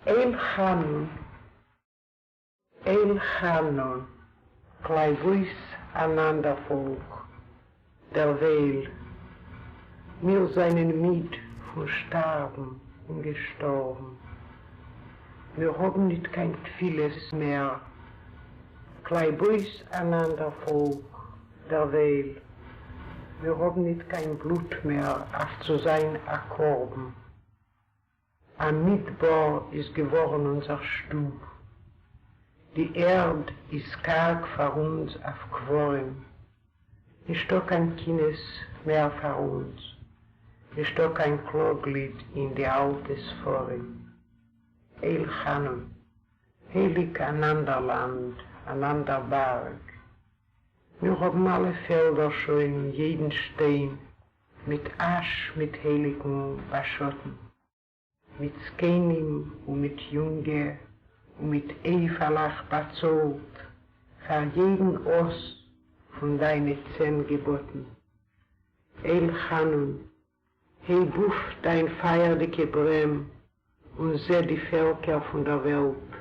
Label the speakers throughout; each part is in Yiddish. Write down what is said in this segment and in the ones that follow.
Speaker 1: אל חנון, אל חנון, קלײַב אויס אַן אַנדער פֿאָלק, דערווייל. מיר זײַנען מיד פֿון שטאַרבן און געשטאָרבן. מיר האָבן ניט קיין תּפֿילות מער. קלײַב אויס אַן אַנדער פֿאָלק, דערווייל. מיר האָבן ניט קיין בלוט מער אויף צו זײַן אַ קרבן. א מדבר איז געווארן אונזער שטוב, די ערד איז קארג פאר אונז אויף קברים, נישטא קיין קינות מער פאר אונז, נישטא קיין קלאגליד אין די אלטע ספרים. אל חנון, הייליג אן אנדער לאנד, אן אנדער בארג, מיר האבן אלע פעלדער שוין און יעדן שטיין מיט אַש מיט הײליקן באַשאָטן, מיט זקנים און מיט יונגע און מיט עופֿעלעך באַצאָלט פֿאַר יעדן אות פֿון דײַנע צען געבאָטן. אל-חנון, הײב אױף דײַן פֿײַערדיקע ברעם און זע די פֿעלקער פֿון דער װעלט,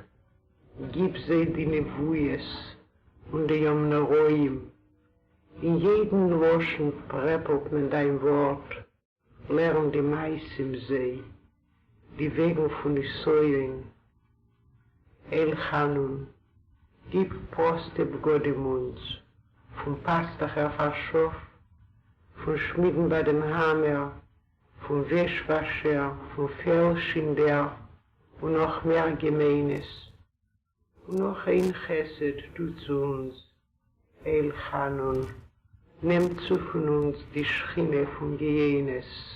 Speaker 1: גיב זײ די נבֿואות און די ימים-נוראָים, אין יעדן לשון פרעפלט מען דיין ווארט, לערן די מעשים זיי, די וועגן פון נסיון. אל חנון, גיב פראסטע בגדים אונז, פון פאסטעכער פאר שאף, פון שמידן ביי דעם האמער, פון וועש-וואשער, פון פעל-שינדער, און נאך מער געמיינעס. און נאך איין חסד טו צו אונז, אל חנון, נעם צו פון אונז די שכינה פון גיהנס.